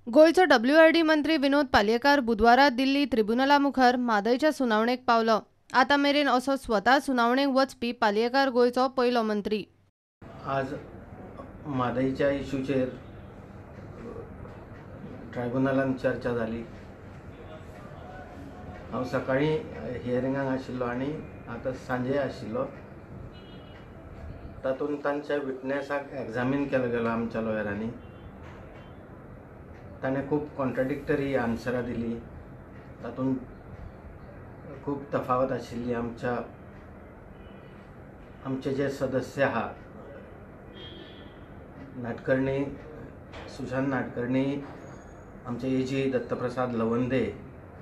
गोंयचो डब्ल्यूआरडी मंत्री विनोद पालयेकार बुधवारा दिल्ली त्रिब्युनला मुखार म्हादयच्या सुनावणेक पावलो. आतां मेरेन असो स्वता सुनावणेक वचपी पालयेकार गोंयचो पयलो मंत्री. आज म्हादयच्या इशूचेर ट्रायब्युनलान चर्चा जाली. हांव सकाळीं हियरिंगाक आशिल्लो आनी आतां सांजे आशिल्लो. तातूंत तांच्या विटनेसाक एग्जामीन केलो गेलो आमच्या लॉयरांनी. ताणें खूब कॉन्ट्राडिक्टरी आन्सरां दिली. तातूंत खूब तफावत आशिल्ली. आमचे जे सदस्य आहा, नाटकर्णी सुशांत नाटकर्णी, आमचे एजी दत्तप्रसाद लवंदे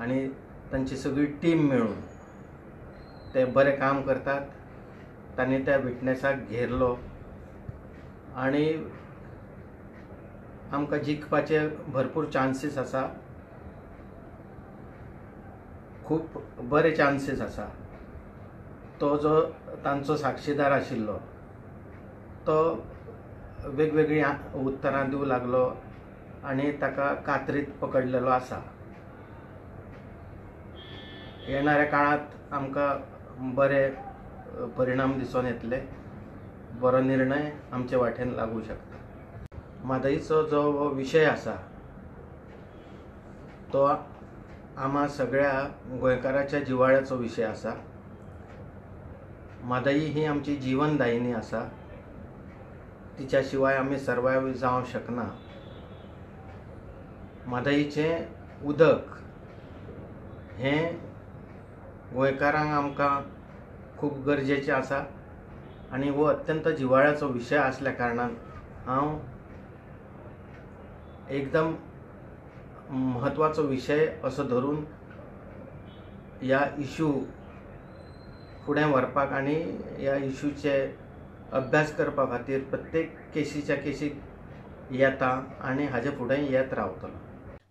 आनी तांची सगळी टीम मेळून ते बरें काम करतात. तांणी त्या विटनेसाक घेरलो आनी आमकां जिखपाचे भरपूर चान्सीस आसा, खूब बरे चान्सीस आसा. तो जो तांचो साक्षीदार आशिल्लो तो वेगवेगळीं उत्तरां दिवंक लागलो आनी ताका कात्रीत पकडलेलो आसा. येणाऱ्या काळांत आमकां बरे परिणाम दिसून येतले, बरो निर्णय आमचे वाटेन लागू शकता. म्हादयचो जो विशय आसा तो आमा सगळ्या गोंयकाराच्या जिवाळ्याचो विशय आसा. म्हादय ही आमची जिवनदायिनी आसा. तिच्या शिवाय आमी सर्वायव जावंक शकना. म्हादयचें उदक हें गोंयकारांक आमकां खूब गरजेचें आसा आनी हो अत्यंत जिवाळ्याचो विशय आसल्या कारणान हांव एकदम म्हत्वाचो विशय असो धरून ह्या इशू फुडें व्हरपाक आनी ह्या इशूचे अभ्यास करपा खातीर प्रत्येक केशीच्या केशीक येता आनी हाजे फुडें येत रावतलो.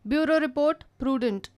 Bureau report, Prudent.